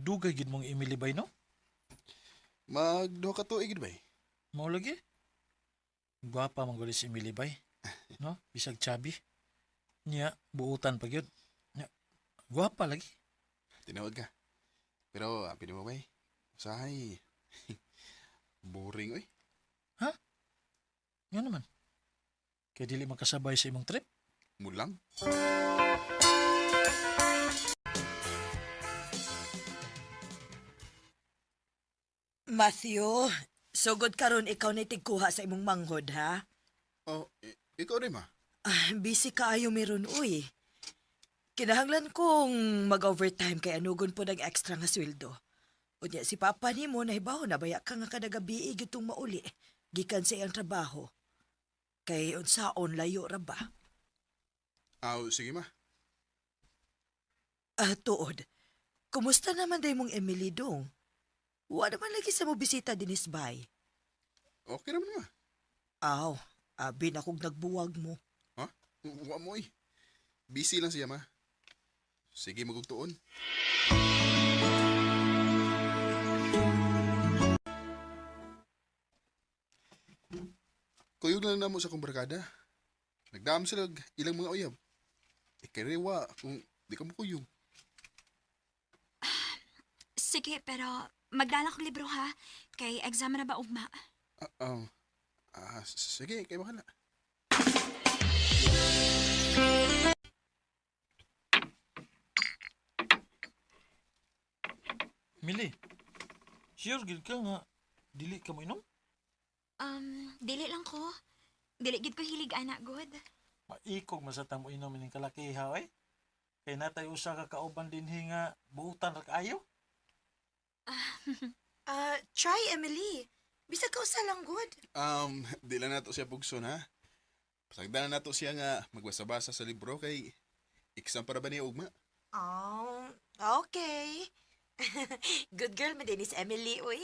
Dugay gid mong Emily bay, no? Magduha ka tuig gid bay. Mao lagi. Gwapa man gud si Emily bay. No? Bisag chubby. Nya, buutan pa gyud. Nya, gwapa lagi. Tinuod ka. Pero apil mo bay. Usahay. Boring oy. Nga naman. Kay dili makasabay sa imong trip. Mulang. Matthew, sugod karon ikaw na tigkuha sa imong manghod, ha? Oh, ikaw rin ma. Ah, busy kaayo meron, uy. Kinahanglan kong mag-overtime kay anugon po ng extra nga sweldo. Unya si Papa nimo nahibaw na baya ka nga kada gabi gitong mauli gikan sa iyang trabaho. Kay unsaon layo ra ba? Aw, sige ma. Ah, tuod. Kumusta naman day mong Emily dong? Wa naman lagi sa mo bisita dinis bay. Okay naman ma. Aw, abi na kog nagbuwag mo. Ha? Wa mo eh. Busy lang siya ma. Sige magugtuon. Kuyog na lang namo sa akong barkada. Nagdam sila og ilang mga uyab. Ikiriwa kung di ka mo kuyog. Sige, pero magdala kong libro ha. Kay exam na ba ugma? Ah, sige, kay bahala. Mili, sure gid ka nga dili ka mo inom? Dili lang ko. Dili gid ko hilig ana god. Maikog man sa tamo inom ining kalakiha oy. Kay natay usa ka kauban dinhi nga buutan ra kaayo. Ah, try Emily. Bisag ka usa lang good. Di lang nato siya pugson ha. Pasagdan na nato siya nga magbasa-basa sa libro kay exam para ba niya ugma? Oh, okay. Good girl man din is Emily, uy.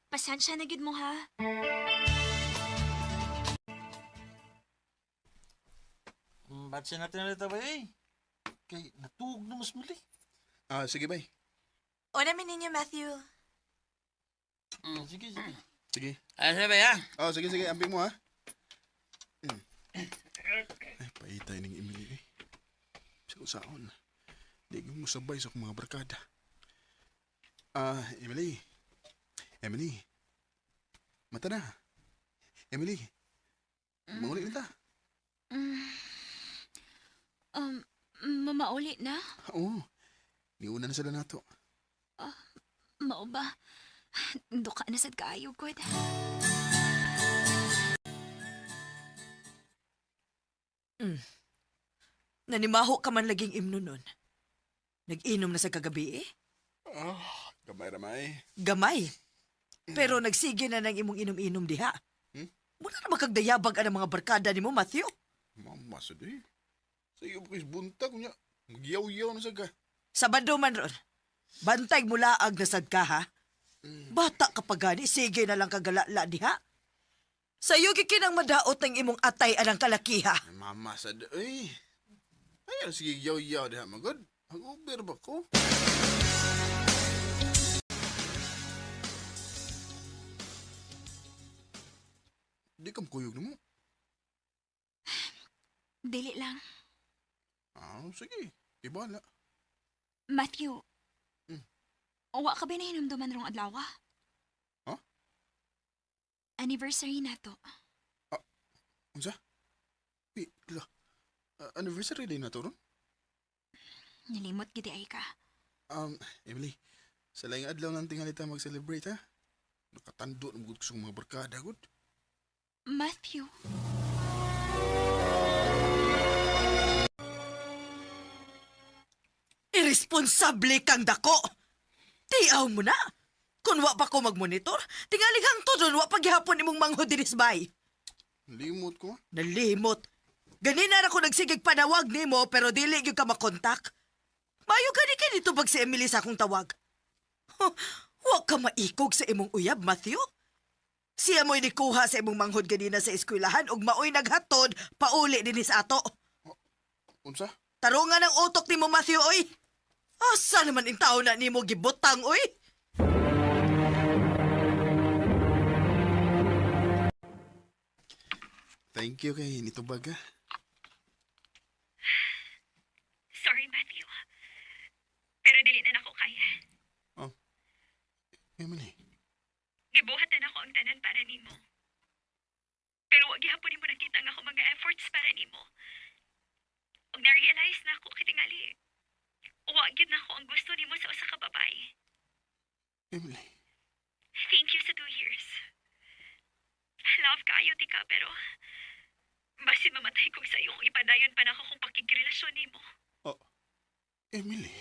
Pasensya na gid mo ha. Batse natin na ba eh. Kay natuog na mas muli. Ah, sige bay. Una min ninyo, Matthew. Sige, sige. Sige. Ah, sabi ha? Oh, sige, sige. Amping mo, ha? Mm. Ay, paitay ning Emily, eh. Sa usaon. Di ko musabay sa akong mga barkada. Ah, Emily. Emily. Mata na. Emily. Manguli na ta. Um, mamauli na? Oo. Niuna na sila nato. Mao ba? Duka na sad kaayo god. Nanimaho ka man laging imno nun. Nag-inom na sa kagabi eh. Ah, gamay ramay. Gamay. Pero nagsige na ng imong inom-inom diha. Hmm? Muna na makagdayabag ang mga barkada nimo, Matthew. Mama sa di. Sa iyo pa buntag niya. Magyaw-yaw na sa ka. Sabado man ron. Bantay mulaag na sad ka, ha? Bata ka pa gani, sige na lang kagalala diha. Sayo gikinang madaot ng imong atay anang kalakiha. Ay, mama sa di. Ay. Ay, ano sige yaw-yaw diha magod. Mag-uber ba ko? Di ka makuyog na mo. Dili lang. Ah, sige. Di bala. Matthew. Mm. Wa ka ba nahinumduman rong adlaw? Huh? Anniversary na to. Unsa? Pi, la. Ah, anniversary day na to ron? Nilimot gid ay ka. Emily, sa laing adlaw nang tingali ta mag-celebrate, ha? Nakatando na magud ko sa mga barkada, gud. Matthew. Irresponsable kang dako. Tiaw mo na. Kung wa pa ko magmonitor, tingali kang tudon wa paghihapon imong manghod dinis bay. Limot ko, ha? Nalimot. Ganina ra ko nagsigig panawag nimo pero dili gyud ka makontak. Mayo gani kay dito pag si Emily sa akong tawag. Huh, wa ka maikog sa imong uyab, Matthew. Siya mo'y nikuha sa imong manghod ganina sa eskwelahan ug maoy naghatod pauli dinhi sa ato. Unsa? Tarungan ang utok nimo, Matthew, oy. Asa naman in tao na nimo gibutang, oy? Thank you kay nitubag ah. Sorry, Matthew. Pero dili na nako kaya. Oh. Emily. Gibuhat na nako ang tanan para nimo. Pero wa gihapon nimo nakita ang ako mga efforts para nimo. Ug na-realize na ako kitingali. Wa gyud nako ang gusto nimo sa usa ka babae. Emily. Thank you sa 2 years. Love kaayo tika pero basin mamatay kog sa iyo kung ipadayon pa nako kung pakigrelasyon nimo. Oh. Emily.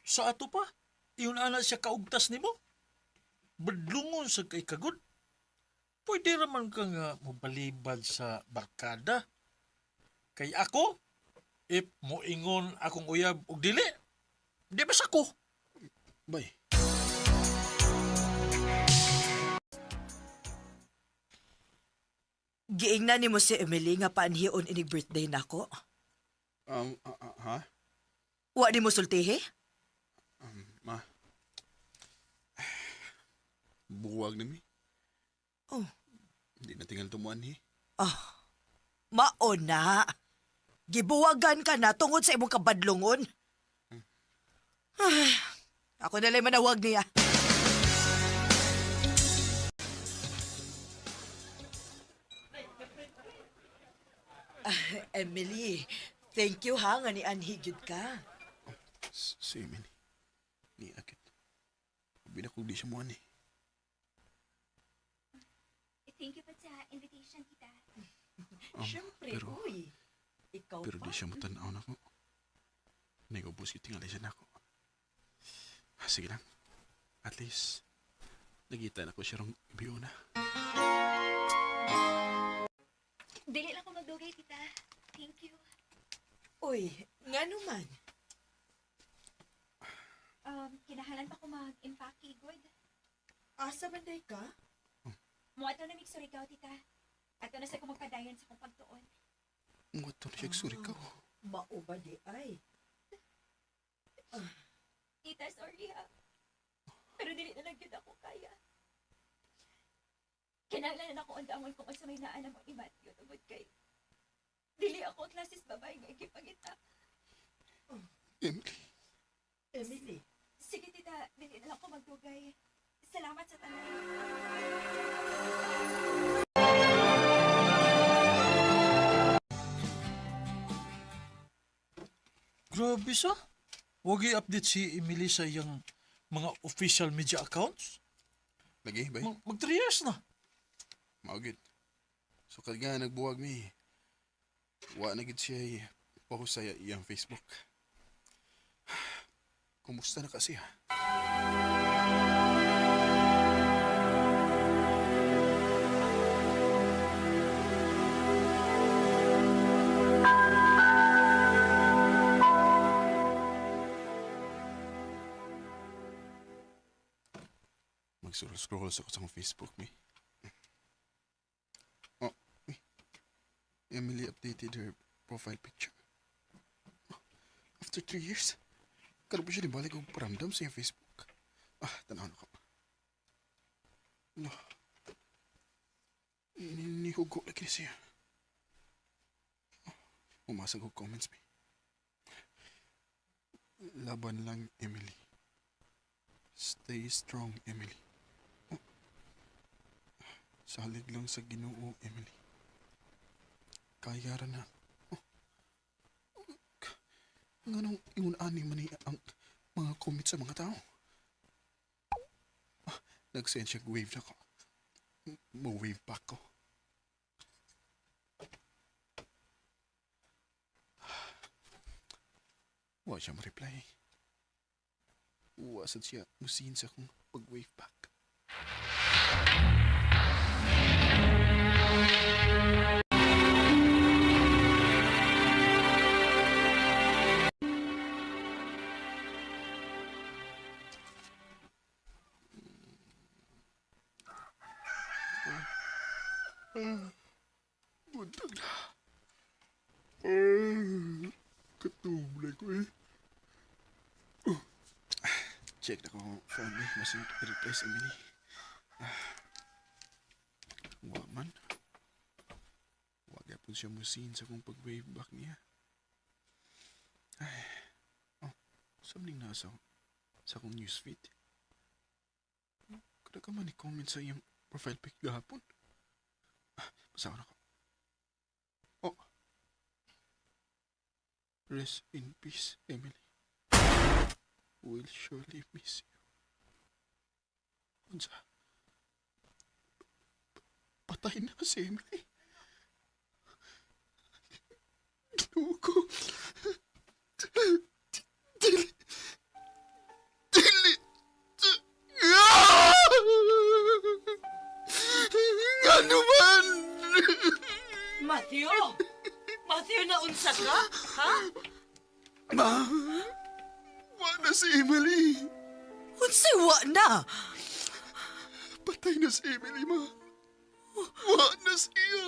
Sa ato pa, iyon ana siya kaugtas nimo. Badlungon sa kay kagod. Pwede raman ka nga mobalibad sa barkada. Kay ako, if moingon akong uyab og dili, di ba sa ko? Bay. Giingnan nimo si Emily nga paanhion inig birthday nako. Ha? Wa nimo sultihi? Ma. Buwag na mi. Oh. Hindi na tingal tumuan eh. Mao na. Gibuwagan ka na tungod sa imong kabadlungon. Ah, ako na lang manawag niya. Ah, Emily, thank you ha nga ni anhi gyud ka. Si Emily. Ni akit. Abi na kung di siya muan eh. Thank you pa sa invitation, tita. Siyempre, uy. Ikaw Pero pa. di siya mutanaw na ko. Nagubos yung tingali siya nako. Ah, sige lang. At least, nagita na ko siya rong ibiyo na. Dili lang ko magdugay, tita. Thank you. Uy, nga naman. Kinahanglan pa ko mag-impake, good. Asa man day ka? Muadto na mig Surigao, tita. Ato na sa ko magpadayon sa akong pagtuon. Mga to na siya Surigao. Mao ba di ay? Tita, sorry ha. Pero dili na lang gyud ako kaya. Kinahanglan na ako undangon kung unsa may naa mo ni Matthew tungod kay dili ako ang klases babae nga gipangita. Emily. Emily. Sige tita, dili na lang ako magdugay. Salamat sa tanan. Grabe sa. Huwag i-update si Emily sa iyang mga official media accounts. Lagi, bay. Mag 3 years na. Maugit. So kag nga nagbuwag mi. Wa na gid siya post sa iyang Facebook. Kumusta na kasi ha? Mag-scroll sa ko sa akong Facebook mi. Oh, eh. Emily updated her profile picture. Oh, after 3 years, karon pa siya nibalik og paramdam sa iyang Facebook. Ah, tanaw na ko. No. Nihugo lagi ni siya. Oh, umasag og comments mi. Laban lang, Emily. Stay strong, Emily. Oh. Salig lang sa Ginoo, Emily. Kaya ra na. Oh. Nganong ingon ani man ni ang mga comment sa mga tao? Ah, nag-send siya wave na ko. Mo-wave back ko. Wa siya mo-reply. Wa sad siya musin sa akong pag-wave back. Buntag na. Katulay ko eh. Oh. Check na ko ang phone eh. Mas replace Emily. Ah. Wa man. Wa gyapon siya musin sa kong pag-wave back niya. Ay. Oh, something nasa sa akong newsfeed. Kada ka man ni-comment sa iyang profile pic gahapon. Ah, basahon nako. Oh. Rest in peace, Emily. We'll surely miss you. Unsa? Patay na si Emily. Ginoo ko. Dili. Dili. Ah! Ngano man? Matthew! Matthew, naunsa ka? Ha? Ma, wa na si Emily. Unsay wa na? Patay na si Emily, ma. Wa na siya.